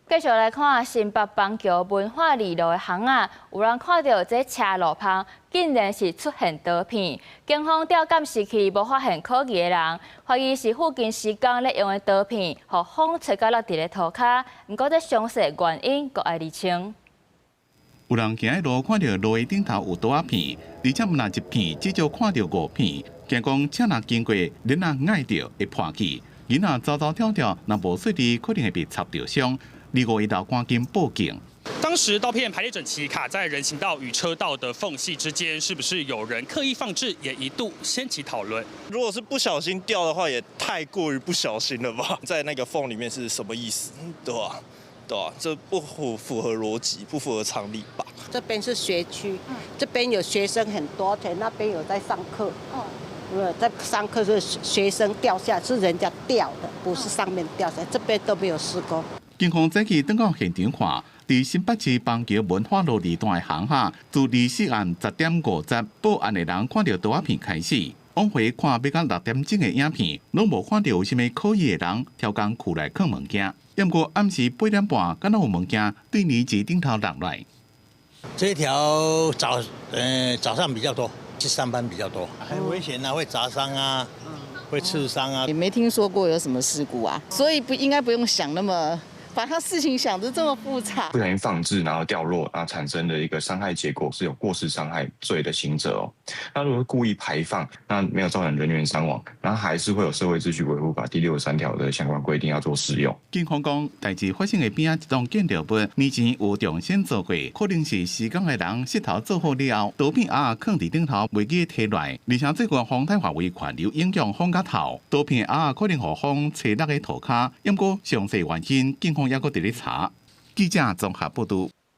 繼續來看新北板橋文化二路的巷仔，有人看著這車路旁竟然是出現刀片，警方調監視器無發現可疑的人，懷疑是附近施工咧用的刀片，予風吹甲落佇咧塗跤。毋過這詳細原因閣愛釐清。有人行佇路看著路的頂頭有刀仔片，而且毋但一片，至少看著五片。驚講車若經過，鏈仔礙著會破去，囡仔走走跳跳，若無細膩，可能會被插著傷。25日趕緊報警。當時刀片排列整齊，卡在人行道與車道的縫隙之間，是不是有人刻意放置？也一度掀起討論。如果是不小心掉的話，也太過於不小心了吧？在那個縫裡面是什麼意思？對吧？對吧？這不符合邏輯，不符合常理吧？這邊是學區，這邊有學生很多，且那邊有在上課。哦，在上課是學生掉下，是人家掉的，不是上面掉下來。這邊都沒有施工。警方早起轉到現場看，佇新北市板橋文化路二段的巷仔，自24暗10點50報案的人看著刀仔片開始，往回看欲到6點鐘的影片，攏無看著有啥物可疑的人佇工區內囥物件。毋過暗時8點半，敢若有物件對泥子頂頭落來。這條早上比較多，去上班比較多，很危險啊，會砸傷啊，會刺傷啊。也沒聽說過有什麼事故啊，所以不應該不用想那麼。把他事情想得這麼複雜，不小心放置然後掉落，然後產生的一個傷害結果是有過失傷害罪的刑責哦。那如果故意排放，那沒有造成人員傷亡，然後還是會有社會秩序維護法第63條的相關規定要做適用。警方講，代誌發生的邊仔一棟建築物，年前有重新做過，可能是施工的人穡頭做好了後，刀片仔囥佇頂頭，袂記提來，而且最近風太範圍環流影響風較透，刀片仔可能予風吹落去塗跤，毋過詳細原因，警方猶閣佇咧查。記者綜合報導。